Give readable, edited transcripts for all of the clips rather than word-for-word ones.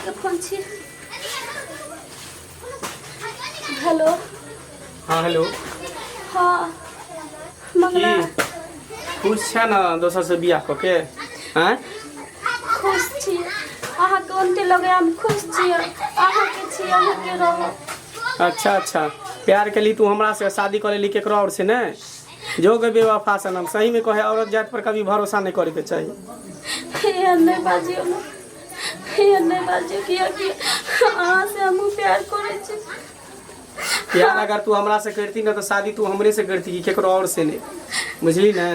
के फोन छी। हेलो। हाँ हेलो। हाँ मंगला। की खुश छै ने दोसर से बियाह कऽ के? आँय खुश छी अहाँके ओनते लगे, हम खुश छी अहाँके छी, अहाँके रहो। अच्छा अच्छा, प्यार के ली तू हमरा से शादी कर लेली केकरो और से ने जो के बेवफा सनम। सही में कहे औरत जात पर कभी भरोसा नहीं करे के चाहिए। एहन नहि बाजियौ ने, एहन नहि बाजियौ, कियाकि अहाँ से हमहूँ प्यार करै छी। प्यार अगर तू हमरा से करती ना तो शादी तू हमरे से करती कि केकरो और से नहीं, बुझली ने?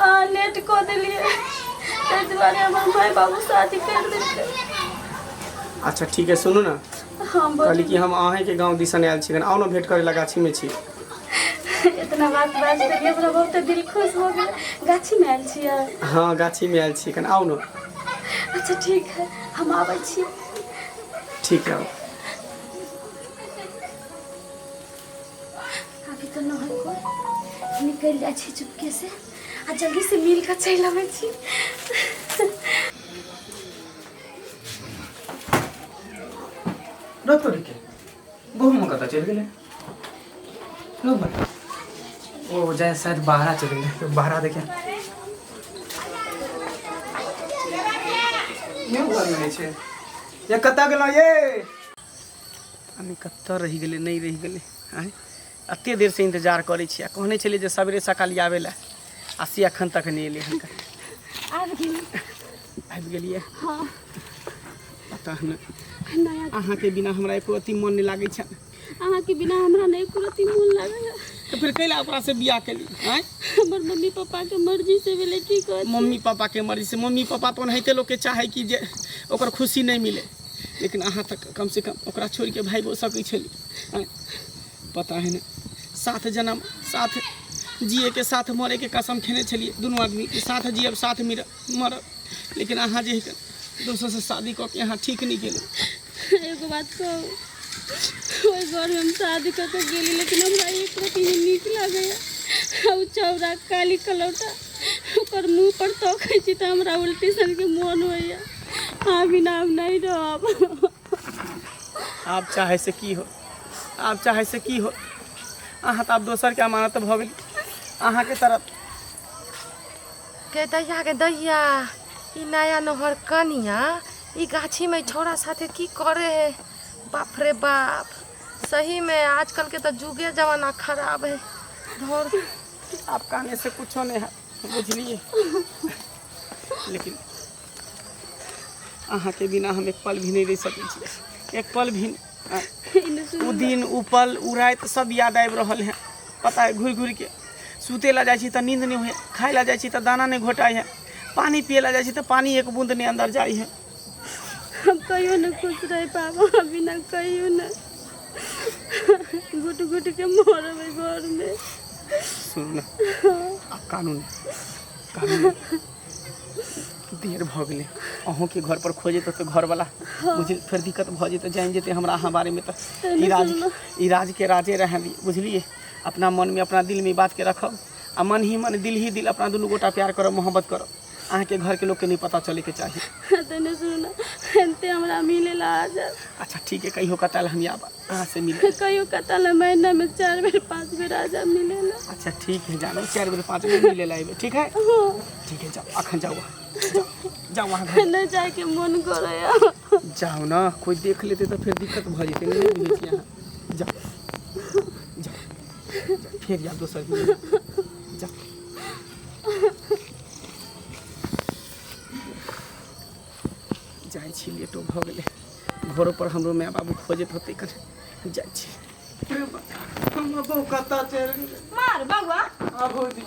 अहाँ लेट कऽ देलियै, ताहि दुआरे हमर माय बाबू शादी करि देलकै। अच्छा ठीक है, सुनू ना। हाँ कहली बोलू। कि हम अहें के गांव दिसन आयल छी, आउ ने भेंट करे लगा गाछी में छी। इतना बात बाजि देलियै, हमरा बहुत दिल खुश हो गेल। गाछीमे आयल छियै? हाँ गाछी में आयल छी, कन आउ ने। अच्छा ठीक है, हम आबै छी। ठीक है, आउ। अभी तऽ नहि कोइ, निकलि जाइ छी चुपके से आ जल्दी से मिल कऽ चलि अबै छी। रह तोरी के गहुम कतऽ चलि गेलै? रौ बा, ओ जाय शायद बाहरा चलि गेलै। बाहरा देखिए यो घरमे नहि छै। ये कतऽ गेलहुँ ये? पता नहि कतऽ रहि गेलै, नहि रहि गेलै। आँय एते देरसँ इंतजार करै छी आ कहने छलियै जे सवेरे सकाल आबै लए, आ से एखन तक नहि एलै हन। आबि गेली? आबि गेलियै? हाँ। पता नहि। नया अहाँके बिना हमरा एको अथी मन नहि लागै छै। अहाँके बिना हमरा नहि एको रत्ती मोन लागैए। तऽ फेर कैला ओकरा से बियाह केली? आँय हमर मम्मी पापाके मर्जी से भेलै, की कहै छी? मम्मी पापाके मर्जी से? मम्मी पापा तऽ ओनाहिते लोकके चाहै कि जे ओकर खुशी नहि मिले, लेकिन अहाँ तऽ कम से कम ओकरा छोड़िके भागिओ सकै छली। आँय पता है ने, सात जन्म साथ जिएके साथ मरैके कसम खेने छलियै दुनू आदमी कि साथ जियब साथ मिरब मरब, लेकिन अहाँ जे दोसरसँ शादी कऽ के अहाँ ठीक नहि केलहुँ। एगो बात कहू, ओहि घरमे हम शादी कऽ के गेली, लेकिन हमरा एक रत्ती नहि नीक लागैए। आ ओ चौरा काली कलौटा, ओकर मुँह पर तकै छी तऽ हमरा उल्टी सनके मोन होइए। अहाँ बिना हम नहि रहब। आब चाहे से की हो, आब चाहे से की हो, अहाँ तऽ आब दोसरके अमानत भऽ गेली अहाँके तरफ। के दैया के दैया, ई नया नोहर कनिया ई गाछी में छौड़ा साथे की करे है? बाप रे बाप, सही में आजकल के तो जुगे जमाना खराब है। धर आप कहने से कुछो नहीं है, बुझलिए, लेकिन अहाँके बिना हम एक पल भी नहीं रह सकै छी, एक पल भी नहीं। उ दिन उ पल उ राति सब याद आबि रहल है। पता है, घुरि घुरि के सुते ला जाइ छी तऽ नींद नहीं होय, खाय ला जाइ छी तऽ दाना नहीं घोटाइ है, पानी पिए ला जाइ छी तऽ पानी एक बूंद नहीं अंदर जाइ है। हम कहियो न खुश रह पाबो बिना, कहियो न। घुट घुट के मरबै घर में। सुनू ने, आब कानून कानून, देर भऽ गेलै। अहूँके घर पर खोजैत होतै घरवला, बुझल, फेर दिक्कत भऽ जेतै, जानि जेतै हमरा अहाँ बारेमे तऽ। ई राज ई राजके राजे रहए दियै, बुझलियै? अपना मनमे अपना दिलमे ई बातके रखब आ मन ही मन दिल ही दिल अपना दुनू गोटा प्यार करब, मोहब्बत करब। अहाँके घरके लोकके नहि पता चलैके चाही। तने सुनू ने, एनते हमरा मिले ला आ जाब। अच्छा ठीक है, कहियो कताल हम आब अहाँ से मिले। कहियो कताल, महीना में 4 बेर 5 बेर आ जाब मिले ला। अच्छा ठीक है, जानो 4 बेर 5 बेर मिले ला अयबै, ठीक है? ठीक है, जाओ अखन, जाओ जाओ जाओ वहाँ घर। नहीं जाए के मन करे। जाओ ना, कोई देख लेते तऽ फेर दिक्कत भऽ जेतै, नहि बुझै छियै अहाँ। जाओ जाओ जाओ, फेर जाओ दोसर दिन, जाओ। जाइ छी, लेटो भऽ गेलै, घरो पर हमरो माय बाबू खोजैत होतै, कने जाइ छी। हमर बहू कतऽ चलि गेलै? मार बौआ। हाँ भौजी।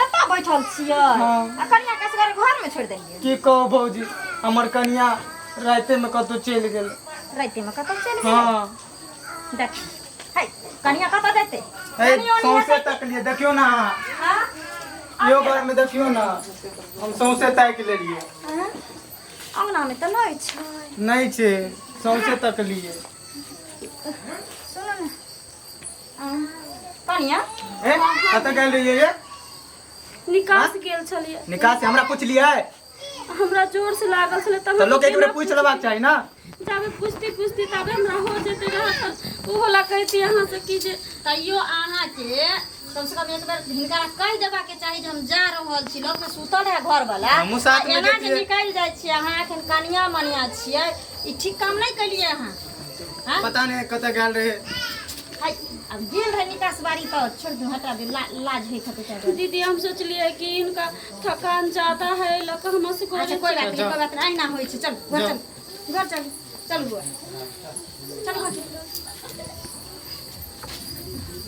एतऽ बैठल छियै? हाँ। आ कनिया के असगर घर में छोड़ि देलियै? की कहू भौजी, हमर कनिया रातिमे कतहु चलि गेल। राति में कतऽ चलि गेलै? हाँ। देख है, कनिया कतऽ जेतै? हे कनियो नहि सौंसे हेतै। तकलियै, देखियौ ने अहाँ। हाँ? इहो घरमे देखियौ ने, हम सौंसे ताकि लेलियै। हाँ? अंगना में तऽ नहि छै। नहि छै, सौंसे तकलियै। सुनू ने, कनिया। ए कतऽ गेल रहियै ये? निकास गेल छलियै। निकास हमरा पुछलियै? हमरा जोर से लागल छलै तब तऽ लोक एक बेर पूछि लेबाक चाही ना। जाबे पूछती पूछती ताबे हमरा हो जेतै रहत, ओहो ला कहती अहाँ से कि जे तैयो अहाँके कम से कम एक बेर हिनका कहि देबाक चाही जे हम जा रहल छी, लोक सुतल है घर वाला, हमहूँ साथमे एना जे जैतियै। निकलि जाइ छियै अहाँ एखन कनिया मनिया छियै, ई ठीक काम नहि केलियै अहाँ। हाँ? पता नहि कतऽ गेल रहे। हाय, अब गेल रहे निकास बारी तऽ छोड़ दू, हटा दे, लाज होइत हेतै ताहि दुआरे। दीदी हम सोचलियै कि इनका थकान ज्यादा है लऽ हम अच्छा कोइ बात नहि, कोइ बात नहि, अहिना होइ छै। चल घर चल, घर चल, चल बुआ, चल घर चल।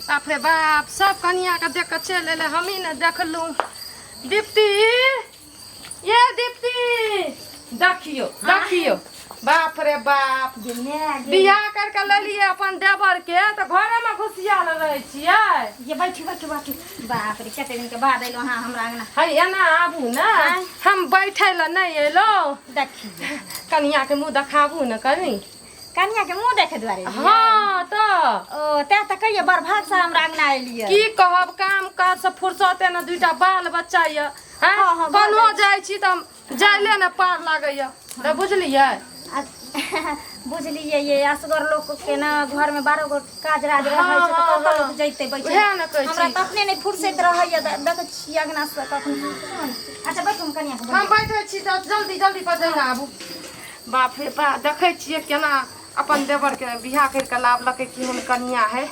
बाप रे बाप, सब कनिया के देख के चलि एलै, हमही ने देखलहुँ। दीप्ति, ये दीप्ति, देखियौ देखियौ, बाप रे बाप, बियाह करके लेलियै अपन देवर के तऽ घरे में घुसियाल रहै छियै। ये बैठू बैठू बैठू। बाप रे, कते दिन के बाद एलहुँ अहाँ हमरा अंगना। है एना आबू ने, हम बैठे लए नहि एलहुँ। देखियौ कनिया के मुँह देखाबू ने कनी। कनिया के मुँह देखे दुआरे? हाँ तऽ। ओ तें तऽ कहियै बड़ भाग से हमरा अंगना एलियै। की कहब, काम काज से फुर्सते ने, दुईटा बाल बच्चा यऽ, हाँ, हाँ, कनो जाइ छी तऽ जाइले ने पार लागैया, तऽ बुझलियै। बुझलियै ये, असगर लोक के ना घर में 12 गो काज राज रहै छै तऽ कतऽ लोक जैतै बैठे। उएह ने कहै छी। हमरा तऽ अपने नहि फुर्सत रहैया, देखै छियै अंगना से कखन। अच्छा बैठू, हम कनिया के हम बैठे छी तऽ जल्दी जल्दी बजै आबू। बाप रे बाप, देखै छियै केना अपन देवर के बियाह करि कऽ लाबलकै, केहन कनिया है।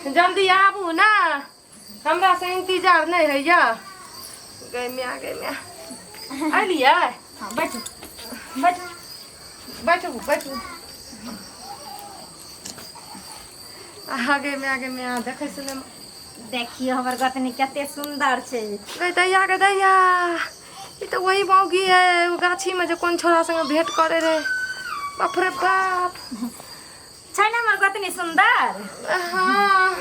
जल्दी आबू ने, हमरा से इंतजार नहि होइया। गै माय गै माय, एलियै? हाँ बैठू बैठू बैठू बैठू। आहा गे माय गे माय, देखै सुनै देखियौ हमर गोतनी कते सुन्दर छै। गै दैया गे दैया, ई तऽ वही मौगी है, ओ गाछी में जे कोन छोरा संगे भेंट करे रहे। बाप रे बाप, छै ने हमर गोतनी सुन्दर? हाँ।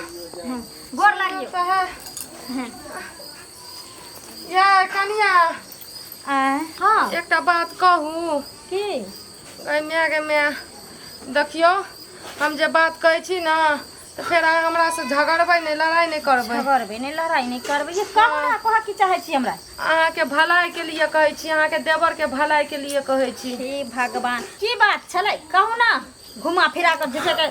गोर लागियौ। तऽ है ये कनिया। हाँ एकटा बात कहू? की? गै माय गे माय, देखियौ हम जे बात कहै छी ने तऽ फेर अहाँ हमरासँ झगड़बै नहि, लड़ाइ नहि करबै। झगड़बै नहि, लड़ाइ नहि करबै। ये कहू ने, कहऽ की चाहै छी हमरा? अहाँके भलाइके लिए कहै छी, अहाँके देवरके भलाइके लिए कहै छी। हे भगवान, की बात छलै कहू ने, घुमा फिरा कऽ झूठे के।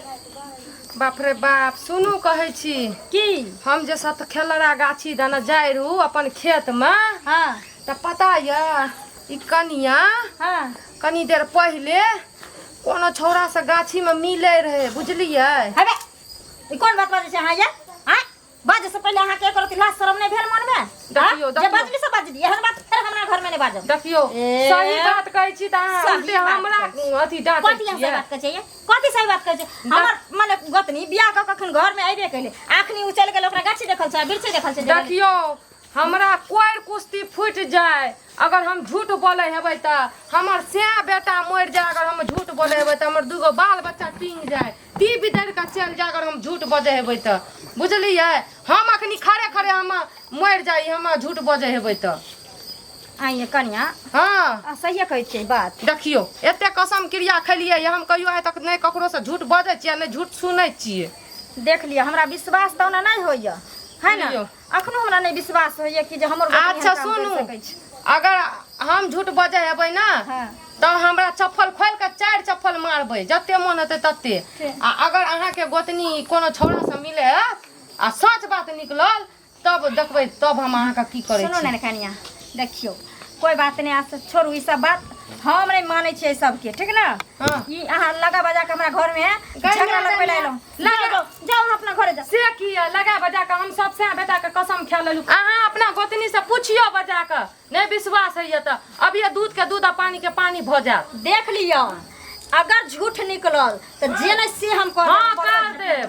बाप रे बाप, सुनू कहै छी। की? हम जे सतखेलरा गाछी दने जाइ रहू अपन खेतमे, हाँ तऽ पता यऽ ई कनिया हाँ कनी देर पहिले कोनो छौड़ासँ गाछीमे मिलै रहै, बुझलियै? हेबे ई कोन बात बाजै छै अहाँ ये? आँय, बाजै से पहिले अहाँके एक रति लाज शरम नहि भेल मनमे? देखियौ, जे बाजली से बाजली, एहन बात फेर हमरा घरमे नहि बाजब। देखियौ सही बात कहै छी तऽ अहाँ उल्टे हमरा अथी डाँटै कथी अहाँ सही बात कहै छियै? कथी सही बात कहै छियै? हमर मने गोतनी बियाह कऽ कखन घरमे अयबे केलै, अखनी ओ चलि गेल, ओकरा गाछी देखल छै, बिरछी देखल छै। देखियौ हमरा कोरि कुश्ती फूटि जाय अगर हम झूठ बोलै हेबै तऽ, हमर सैं बेटा मरि जाय अगर हम झूठ बोलै हेबै तऽ, हमर दूगो बाल बच्चा टींग जाय, ती बिदरि कऽ चलि जाय अगर हम झूठ बजै हेबै तऽ, बुझलियै? हम अखनी खड़े खड़े हम मरि जाइ हम झूठ बजै हेबै तऽ। आइए कनिया। हाँ सहिए कहै छियै बात। देखियौ एते कसम क्रिया खेलियै, हम कहियो आइ तक नहि ककरोसँ झूठ बजै छियै, नहि झूठ सुनै छियै। देख लिअ, हमरा विश्वास तऽ ओना नहि होइया है ने, अखनो हमरा नहि विश्वास होइया कि जे हमर। अच्छा सुनू, अगर हम झूठ बजै हेबै ने तऽ हमरा चप्पल खोलि कऽ 4 चप्पल मारबै, जते मोन हेतै तते। आ अगर अहाँके गोतनी कोनो छौड़ासँ मिले आ सच बात निकलल तब देखबै, तब हम अहाँके की करै छी। सुनू ने कनिया, देखियौ कोइ बात नहि, आज छोड़ू ई सब बात, हम नहि मानै छियै सबके, ठीक ने? ई अहाँ लगा बजा के हमरा घरमे झगड़ा लगबै लए एलहुँ। जाउ अहाँ अपना घरे जाउ। से किया लगा बजा के? हम सब सैं बेटा के कसम खा लेलहुँ। अहाँ अपना गोतनी से पुछियौ बजा के, नहि विश्वास होइया तऽ अभी दूध के दूध आ पानी के पानी भऽ जायत। देख लियौ, अगर झूठ निकलल तऽ जे नहि से हम कर। हाँ कर देब।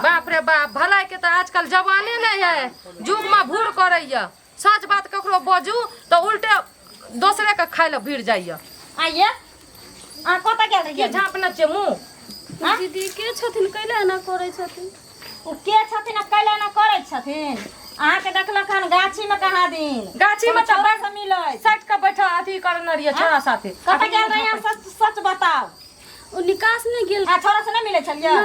बाप रे बाप, भलाई के तऽ आजकल जमाने नहि है, युग में भूर करैया। सच बात ककरो बजू तऽ उल्टे दोसरे के खाय लए भिड़ जाइया। आइये अहाँ कतऽ गेल रहियै? झाँपने छियै मुँह। दीदी के छथिन, कैला एना करै छथिन? ओ के छथिन आ कैला एना करै छथिन? अहाँके देखलक हन गाछीमे कहाँ दिन, गाछीमे तऽ छौड़ा से मिलै सटि कऽ बैठल अथी करने रहियै छौड़ा साथे। कतऽ गेल रहियै? सच सच बताउ। ओ निकास नहि गेल। आ छौड़ा से नहि मिलै छलियै?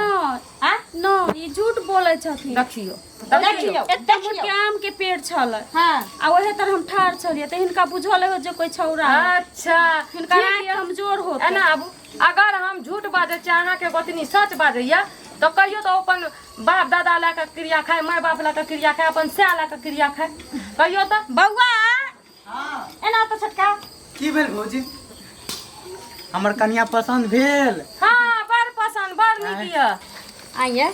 नहि। ई झूठ बोलै छथिन। देखियौ देखियौ एते मोट के आम के पेड़ छल। हाँ। आ ओहे तर हम ठाढ़ छलियै तऽ हिनका बुझल हो जे कोई छौड़ा है। अच्छा, हिनका ठीक आँखि कमजोर होते। एना आबू, अगर हम झूठ बाजै छी, अहाँके गोतनी सच बाजैया, तऽ कहियो तऽ अपन बाप दादा लए कऽ क्रिया खाय, माय बाप लए कऽ क्रिया खाय, अपन सएह लए कऽ क्रिया खाय, कहियो तऽ। बौआ, एना तऽ छोटका। की भेल भौजी? हमर कनिया पसन्द भेल? हाँ, बड़ पसन्द, बड़ नीक यऽ। आइए,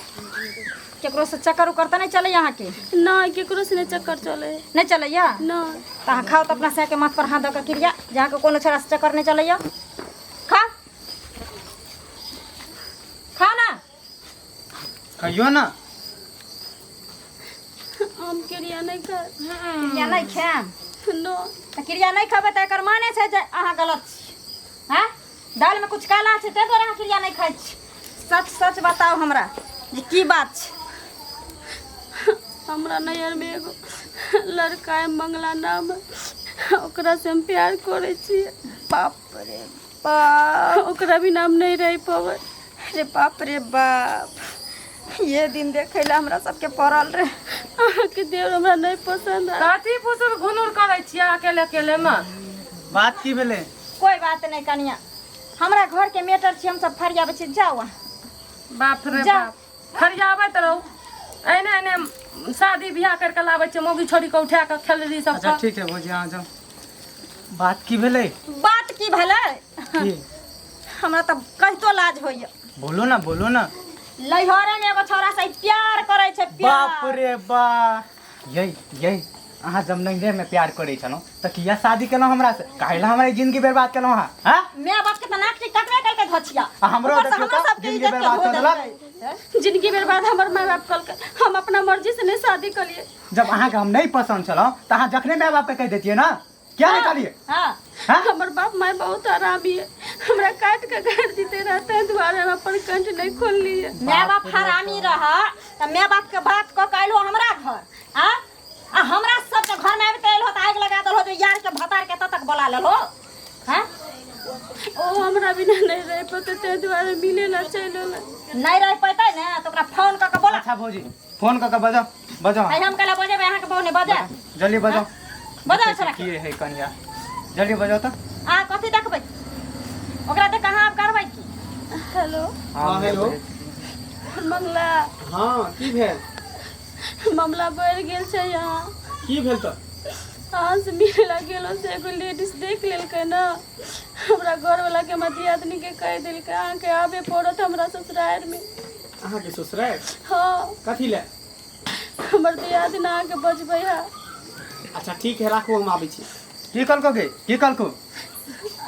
केकरो से चक्कर उक्कर तऽ नहि चलैया अहाँके? नहि, केकरो से नहि चक्कर चले। नहि चलैया? नहि। तऽ अहाँ खाउ तऽ अपना सएहके माथ पर हाथ दऽ कऽ क्रिया जे अहाँके कोनो छोड़ा से चक्कर नहि चलैया। खाउ, खाउ ना। कहियो ना। हम क्रिया नहि खाय। क्रिया नहि खायब? न। तऽ क्रिया नहि खेबै तऽ एकर माने छै जे अहाँ गलत छी। हँ, दालिमे किछु काला छै, ताहि दुआरे अहाँ क्रिया नहि खाइ छी। सच सच बताउ हमरा जे की बात छै। हमरा नैहरमे एगो लड़का है, मंगला नाम है, ओकरा से हम प्यार करै छियै। बाप रे बाप, ओकरा बिना हम नहि रहि पबै। रे बाप रे बाप, ये दिन देखै लए हमरा सबके पड़ल रहे। अहाँके देवर हमरा नहि पसन्द आयल। कथी फुसुर घुनुर करै छियै अकेले अकेले मे? बात की भेलै? कोई बात नहि कनिया, हमरा घर के मेटर छी, हम सब फरियाबै छी, जाउ अहाँ। बाप रे जा। बाप, फरियाबैत रहू। एने एने शादी बियाह करके लाबै छै मौगी छोड़ी के उठा के खेलरी सब। अच्छा ठीक है भौजी, अहाँ जाउ। बात की भेलै? बात की भेलै? की? हमरा तऽ कहितो लाज होइया। बोलो ना, बोलो ना। लैहरे में एगो छौड़ा से प्यार करै छै, प्यार। बाप रे बा, यही यही अहाँ जब नैहरे में प्यार करै छलहुँ तऽ किया शादी केलहुँ हमरा से? काहे ला हमरा जिंदगी बर्बाद केलहुँ अहाँ? हाँ, my बाप के तऽ नाक टिक कटबे केलकै धोछिया। आ हमरो ऊपर से देखियौ हमरा तऽ सबके जिंदगी इज्जत के बर्बाद धो कऽ देलक। देलकै। जिंदगी बर्बाद हमर माय बाप कलकै, हम अपना मर्जी से नहि शादी कलियै। जब अहाँके हम नहीं पसंद छलहुँ तऽ अहाँ जखने माय बाप के कहि दैतियै ना, क्या नहीं कहलियै? हाँ। हाँ? हमर बाप माय बहुत आरामी है, हमरा काट के गाड़ देते रहते हैं, दुआरे हम अपन कंठ नहीं खोललियै। My बाप हरामी रह तऽ my बाप के बात कऽ के अयलहो हमरा घर, आ आ हमरा सबके घर में आबिते अयलहो तऽ आगि लगा देलहो जे यार के भतार के एतऽ तक बोला लेलहो। हाँ, ओ हमरा बिना नहीं रह पेते, ताहि दुआरे मिले ला चलि एलै। नहि रहि पेतै ने तऽ ओकरा फोन कऽ के बोला। अच्छा भौजी, फोन कऽ के बजाउ, बजाउ। आइ हम काल्हि बजेबै, अहाँके बहु नहि बजायत। जल्दी बजाउ। बजाउ छोरा। की है कनिया, जल्दी बजाउ तऽ। अहाँ कथी देखबै ओकरा देख? अहाँ आब करबै की? हेलो। हाँ, हेलो। मंगला। हाँ, की भेल? मामला बढ़ि गेल छै यहाँ। की भेल तऽ? अहाँ से मिले ला गेलो से एगो लेडीज देख लेलकै ने हमरा घरवाला के, हमरा दियादनी के कहि देलकै, अहाँके आबे पड़त हमरा ससुरारि में। अहाँके ससुरारि? हाँ। कथी ले? हमर दियादनी अहाँके बजबै है। अच्छा ठीक है, राखू, हम आबै छी। की कहलको गे? की कहलको?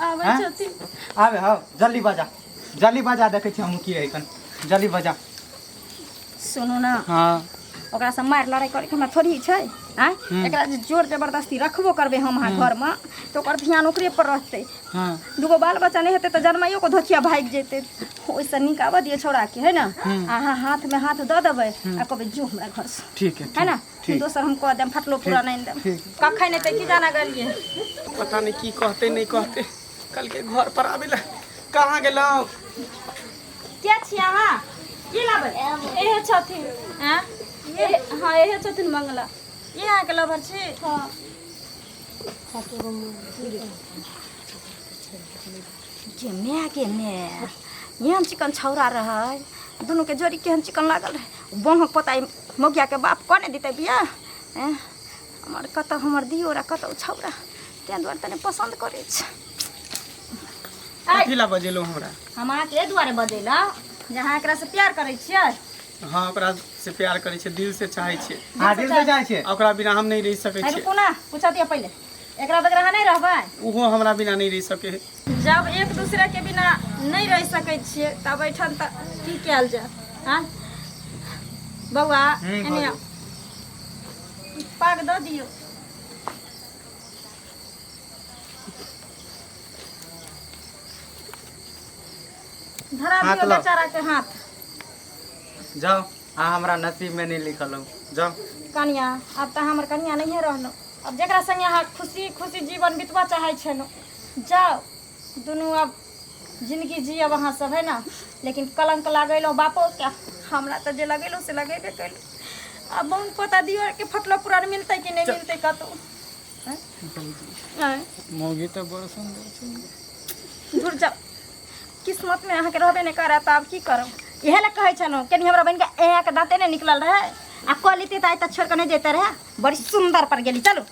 आबै हाँ? छथिन। आबे हौ, जल्दी बजा, जल्दी बजा, देखै छी हमहूँ की है कन, जल्दी बजा। सुनू ने। हाँ। ओकरासँ मारि लड़ाइ करैके हमरा थोड़ी छै। आँय, एकरा जे जोर जबरदस्ती रखबो करबै हम अहाँ घरमे तऽ ओकर ध्यान ओकरे पर रहतै। हाँ। दूगो बाल बच्चा नहि हेतै तऽ जन्माइयो के धोचिया भागि जेतै। ओहिसँ नीक आबऽ दियौ छौड़ाके, है ने? अहाँ हाथमे हाथ दऽ देबै आ कहबै जो हमरा घरसँ। ठीक है। है ने? ठीक। दोसर हम कऽ देब, फटलो पूरा नहि देब। ठीक। कखन एतै की जाना गेलियै। पता नहीं की कहते नहीं कहते, कल के घर पर आबे ला कहाँ गेलहुँ? के छी अहाँ? की लेबै? एहे छथिन। आँय? हाँ, एहे छथिन मंगला। ई अहाँके लवर छी? हाँ। जे माय के माय, एहन चिकन छौड़ा रहै, दुनूके जोड़ी केहन चिकन लागल रहै। बाँहक पता मौगियाके बाप कने दितै बियाह? एँ, हमर कतऽ हमर दियोर आ कतऽ ओ छौड़ा, ताहि दुआरे तनि पसन्द करै छै। कथी ला बजेलहुँ हमरा? हम अहाँके एहि दुआरे बजेलहुँ जे अहाँ एकरासँ प्यार करै छियै। हाँ, ओकरा से प्यार करै छियै, दिल से चाहै छियै। अहाँ दिल से चाहै छियै? आ ओकरा बिना हम नहीं रहि सकै है छियै। रुकू ने, पूछऽ दिअ पहिले, एकरा बगैर अहाँ नहि रहबै? ओहो हमरा बिना नहीं रहि सकै है। जब एक दूसरे के बिना नहि रहि सकै छियै तब एहिठाम तऽ की कयल जाय? आँय बौआ, एने आउ। पाग दऽ दियौ। धरा हाथ दियौ लाउ। बेचारा के हाथ। जाओ, अहाँ हमरा नसीब में नहीं लिखल हो, जाओ। कनिया, आब तऽ हमर कनिया नहिए रहलहुँ। आब जकरा संगे अहाँ खुशी खुशी जीवन बितबऽ चाहै छलहुँ, जाउ दुनू आब जिंदगी जियब अहाँ सब, है ना? लेकिन कलंक लगेलहुँ बापोके, हमरा तऽ जे लगेलहुँ से लगेबे केलहुँ। आ बहु पता दियो के फटलो पुरान मिलतै कि नहि मिलतै कतौ आँय? मौगी तऽ बड़ सुन्दर छै। धुर जाउ, किस्मत में अहाँके रहबे नहि करत, आब की करब? इएह लए कहै छलहुँ, कनि हमरा बहिनके ऐ के दाँते नहि निकलल रहै, आ कऽ लेती तऽ आइ तक छोड़ि कऽ नहि जैते रहै। बड़ी सुन्दर पर गेली। चलू।